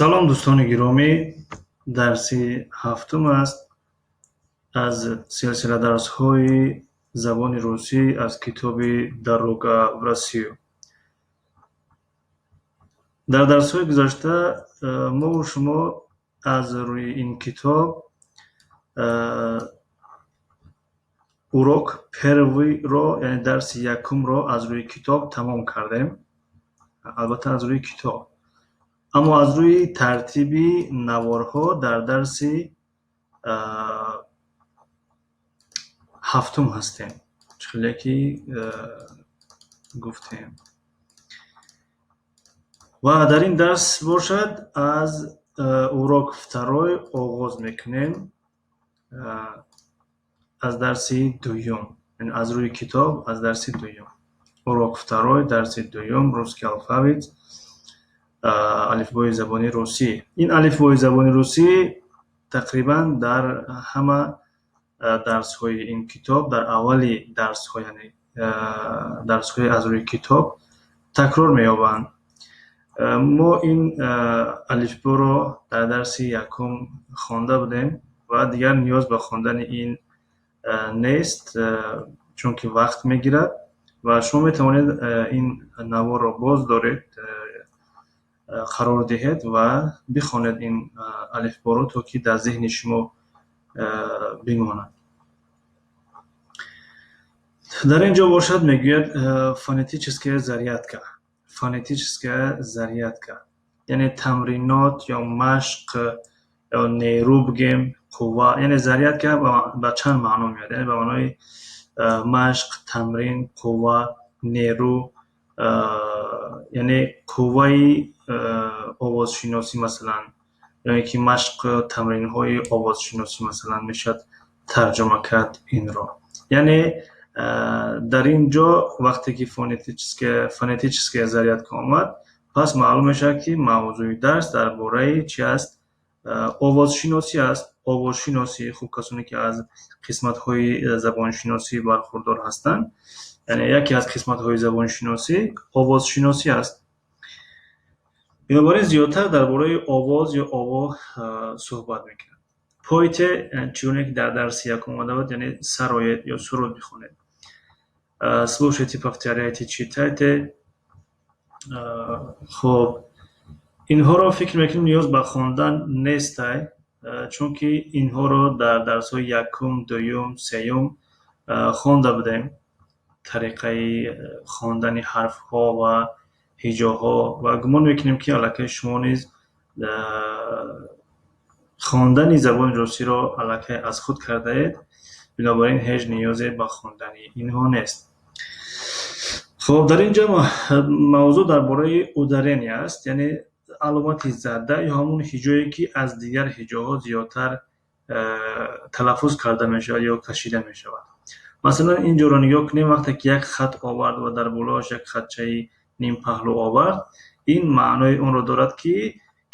Салом, дӯстони гиромӣ! Дарси ҳафтум аст аз силсила дарсҳои забони русӣ аз китоби «Дорога в Россию». Дар дарсҳои гузашта мову шумо аз рӯи ин китоб урок первый ро, яъне дарси якумро аз рӯи китоб тамом кардем. Албатта, аз рӯи китоб, аммо аз рӯи тартиби наворҳо дар дарси ҳафтум ҳастем, чӣ хеле ки гуфтем. Ва дар ин дарс бошад, аз урок второй оғоз мекунем, аз дарси дуюм, яъне аз рӯи китоб аз дарси дуюм, урок второй, дарси дуюм, русский алфавит, алифбои забони русӣ. Ин алифбои забони русӣ тақрибан дар ҳама дарсҳои ин китоб, дар аввали дарсҳо, яъне дарсҳои аз рӯи китоб такрор меёбанд. Мо ин алифборо дар дарси якум хонда будем ва дигар ниёз ба хондани ин нест, чунки вақт мегирад ва шумо метавонед ин наворро боз доред, қарор диҳед ва бихонед ин алифборо, то ки дар зеҳни шумо бимонад. Дар ин ҷо бошад, мегӯяд: фонетическая зарядка. Фонетическая зарядка, яъне тамринот ё машқ ё нерӯ бигем, қувва. Яъне зарядка ба чанд маъно меояд, яъне ба маънои машқ, тамрин, қувва, нерӯ, яъне қувваи овозшиносӣ масалан, ё ин ки машқ, тамринҳои овозшиносӣ масалан мешавад тарҷума кард инро. Яъне дар ин ҷо вақте ки фонетическая зарядка омад, пас маълум мешавад, ки мавзӯи дарс дар бораи чи аст? Овозшиносӣ аст. Овозшиносӣ. Хуб, касоне ки аз қисматҳои забоншиносӣ бархурдор ҳастанд, яъне яке аз қисматҳои забоншиносӣ овозшиносӣ аст. Бинобар ин зиёдтар дар бораи овоз ё ово суҳбат мекунад. Пойте, чигуне ки дар дарси якум омада буд, яъне сароед ё суруд бихонед. Слушайте, повторяйте, читайте. Хуб, инҳоро фикр мекунем, ниёз ба хондан нестай, чунки инҳоро дар дарсҳои якум, дуюм, сеюм хонда будем, тариқаи хондани ҳарфҳо ва ҳиҷоҳо, ва гумон мекунем, ки аллакай шумо низ хондани забони русиро аллакай аз худ кардаед. Бинобар ин ҳеҷ ниёзе ба хондани инҳо нест. Хуб, дар ин ҷо мавзӯъ дар бораи ударение аст, яъне аломати зада ё ҳамон ҳиҷое, ки аз дигар ҳиҷоҳо зиёдтар талаффуз карда мешавад ё кашида мешавад. Масалан, ин ҷоро нигоҳ кунем: вақте ки як хат овард ва дар болоаш як хатчаи нимпаҳлӯ овард, ин маънои онро дорад, ки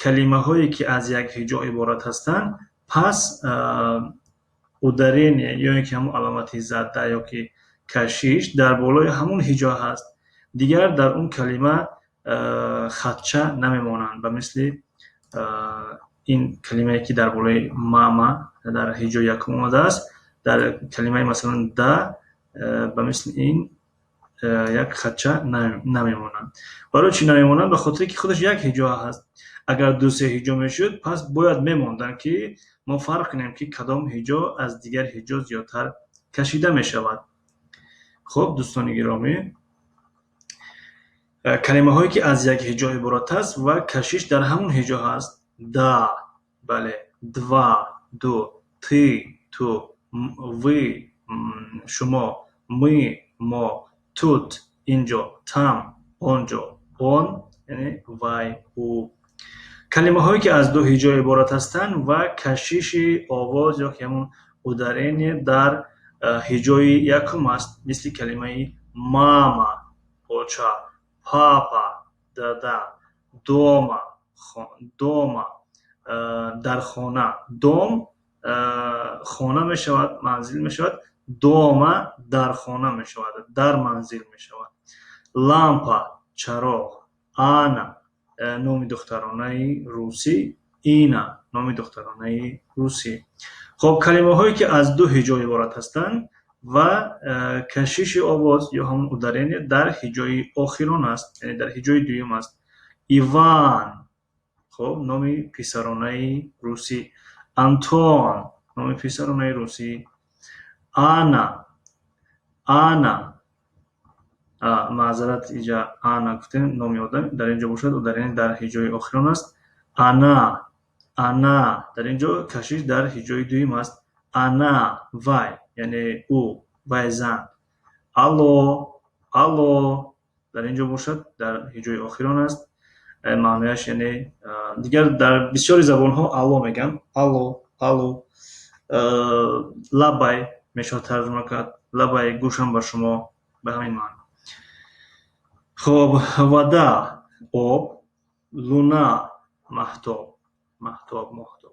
калимаҳое, ки аз як ҳиҷо иборат ҳастанд, пас ударение ё ин ки ҳамон аломати зада ё ки кашиш дар болои ҳамон ҳиҷо ҳаст, дигар дар он калима хатча намемонанд. Ба мисли ин калимае, ки дар болои мама дар ҳиҷои якум омадааст, дар калимаи масалан да ба мисли ин як хатча намемонанд. Барои чӣ намемонанд? Ба хотире ки худаш як ҳиҷо ҳаст. Агар ду-се ҳиҷо мешуд, пас бояд мемонданд, ки мо фарқ кунем, ки кадом ҳиҷо аз дигар ҳиҷо зиёдтар кашида мешавад. Хуб, дӯстони гиромӣ, калимаҳое, ки аз як ҳиҷо иборат аст ва кашиш дар ҳамон ҳиҷо ҳаст: да, бале, два, ду, ты, ту, вы, шумо, мы, мо, тут, инҷо, там, онҷо, он, яъне вай, ӯ. Калимаҳое, ки аз ду ҳиҷо иборат ҳастанд ва кашиши овоз ё ки ҳамон ударение дар ҳиҷои якум аст, мисли калимаи мама, оча, папа, дада, дома, дома, дар хона. Дом хона мешавад, манзил мешавад, дома дар хона мешавад, дар манзил мешавад. Лампа, чароғ, Ана. Номи духтаронаи русӣ, Ина, номи духтаронаи русӣ. Хоб, калимаҳое, ки аз ду ҳиҷо иборат ҳастанд ва кашиши овоз ё ҳамон ударение дар ҳиҷои охирон аст, яъне дар ҳиҷои дуюм аст. Иван, хоб, номи писаронаи русӣ, Антон, номи писаронаи русӣ, Ана, Ана, маъзарат, иҷа Ана гуфтем, номи одам, дар ин ҷо бошад, ударение дар ҳиҷои охирон аст. Ана, ана, дар ин ҷо кашиш дар ҳиҷои дуюм аст. Ана, вай, яъне ӯ, вай зан. Алло, алло, дар ин ҷо бошад, дар ҳиҷои охирон аст. Маънояш, яъне дигар дар бисёри забонҳо алло мегӯянд, алло, алло. Лаббай мешавад тарҷума кард, лаббай, гӯшам ба шумо, ба ҳамин маъно. Хоб, вода, об, луна, маҳтоб, маҳтоб, моҳтоб.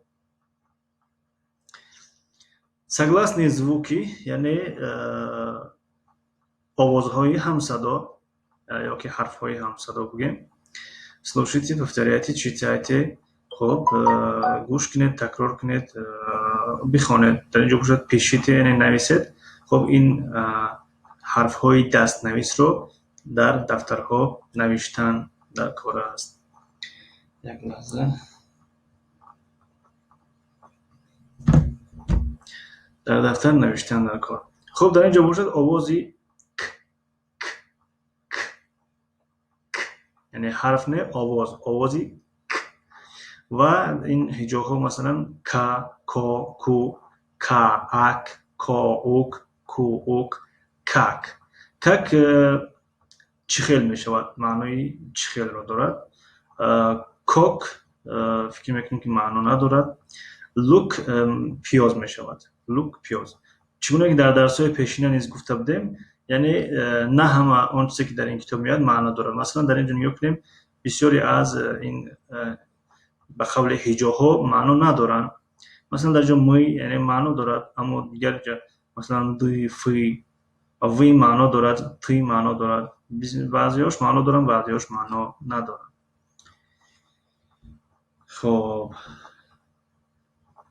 Согласные звуки, яъне овозҳои ҳамсадо ё ки ҳарфҳои ҳамсадо бигӯем. Слушайте, повторяйте, читайте. Хоб, гӯш кунед, такрор кунед, бихонед. Дар ин ҷо бошад, пишите, яъне нависед. Хоб, ин ҳарфҳои дастнависро дар дафтарҳо навиштан дар кор аст. Як лаҳза, дар дафтар навиштан дар кор. Хуб, дар ин ҷо бошад, овози к, к, к, к, яъне ҳарф не, овоз, овози к ва ин ҳиҷоҳо, масалан, к, ко, ку, ка, ак, ко, ук, ку, ук, как. Как, чӣ хел мешавад, маънои чӣ хелро дорад. Кок, фикр мекунем, ки маъно надорад. Лук, пиёз мешавад, лук, пиёз. Чӣ гуна ки дар дарсҳои пешина низ гуфта будем, яъне на ҳама он чизе, ки дар ин китоб меояд, маъно дорад. Масалан, дар ин ҷо нигоҳ кунем, бисёре аз ин, ба қавли, ҳиҷоҳо маъно надоранд. Масалан, дар ҷо мы, яъне маъно дорад, аммо дигар ҷа, масалан, ды, фы, вы маъно дорад, ты маъно дорад. Баъзеҳош маъно доранд, баъзеҳош маъно надоранд. Хоб,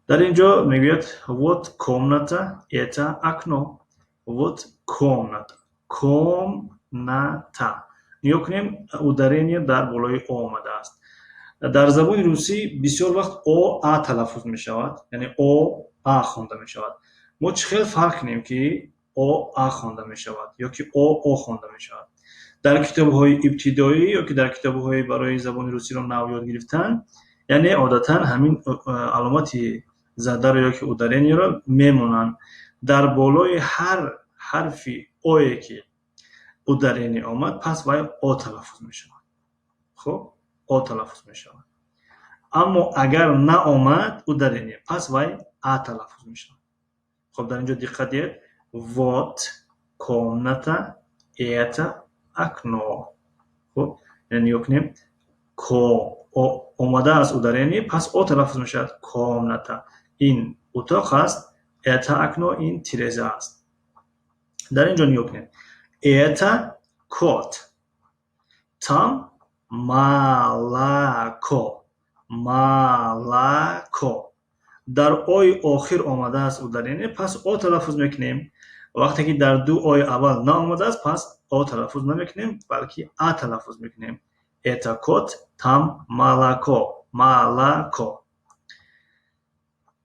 дар ин ҷо мегӯяд: вот комната, это окно. Вот комната, комната. Нигоҳ кунем, ударение дар болои о омадааст. Дар забони русӣ бисёр вақт о а талаффуз мешавад, яъне о а хонда мешавад. Мо чӣ хел фарқ кунем, ки о а хонда мешавад ё ки о о хонда мешавад? Дар китобҳои ибтидоӣ ё ки дар китобҳои барои забони русиро нав ёд гирифтан, яъне одатан ҳамин аломати задаро ё ки ударениеро мемонанд. Дар болои ҳар ҳарфи ое ки ударение омад, пас вай о талаффуз мешавад. Хуб, о талаффуз мешавад. Аммо агар наомад ударение, пас вай а талаффуз мешавад. Хоб, дар ин ҷо диққат диҳед: вот комната, это окно. Хуб, яъне нигоҳ кунем, ко омадааст ударение, пас о талаффуз мешавад. Комната, ин утоқ аст, это окно, ин тиреза аст. Дар ин ҷо нигоҳ кунед: это кот, там молоко. Молоко, дар ои охир омадааст ударение, пас о талаффуз мекунем. Вақте ки дар ду ои аввал наомадааст, пас о талаффуз намекунем, балки а талаффуз мекунем. Это кот, там молоко, молоко.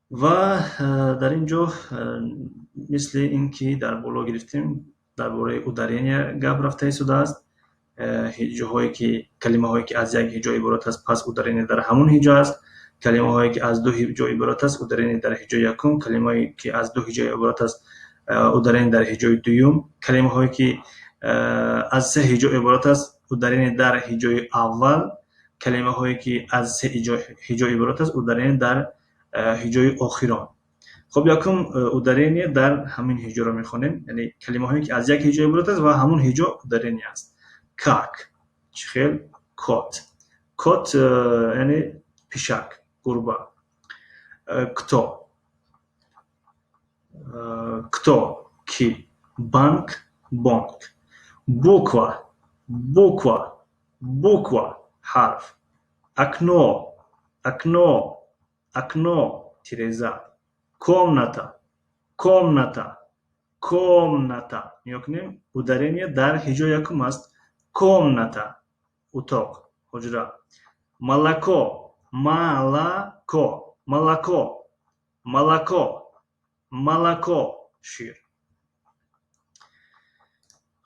Ва дар ин ҷо, мисли ин ки дар боло гирифтем, дар бораи ударения гап рафта истодааст. Ҳиҷоҳое ки, калимаҳое ки аз як ҳиҷо иборат аст, пас ударение дар ҳамон ҳиҷо аст. Калимаҳое ки аз ду ҳиҷо иборат аст, ударение дар ҳиҷои якум. Калимае ки аз ду ҳиҷо иборат аст, ударение дар ҳиҷои дуюм. Калимаҳое ки аз се ҳиҷо иборат аст, ударение дар ҳиҷои аввал. Калимаҳое ки аз се ҳиҷо иборат аст, ударение дар ҳиҷои охирон. Хоб, якум ударение дар ҳамин ҳиҷоро мехонем, яъне калимаҳое ки аз як ҳиҷо иборат аст ва ҳамон ҳиҷо ударение аст. Как, чӣ хел, кот, кот, яъне пишак, гурба. Кто, кто, ки, банк, бонк, буква, буква, буква, ҳарф. Окно, окно, окно, тиреза. Комната, комната, комната. Нигоҳ кунем, ударение дар ҳиҷои якум аст. Комната, утоқ, ҳуҷра. Молоко, ма-ла-ко, молоко, молоко, молоко, шир.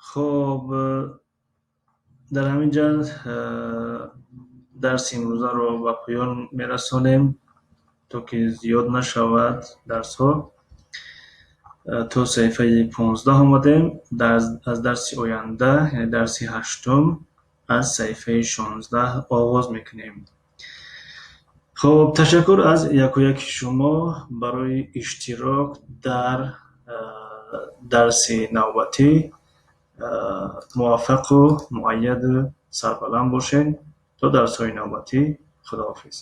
Хоб, дар ҳамин ҷа дарси имрӯзаро ба поён мерасонем, то ки зиёд нашавад дарсҳо. То саҳифаи 15 омадем. Аз дарси оянда, яъне дарси ҳаштум, аз саҳифаи 16 оғоз мекунем. Хоб, ташаккур аз якояки шумо барои иштирок дар дарси навбатӣ. Муваффақу муайяду сарбаланд бошед. То дарсҳои навбатӣ, худоҳофиз.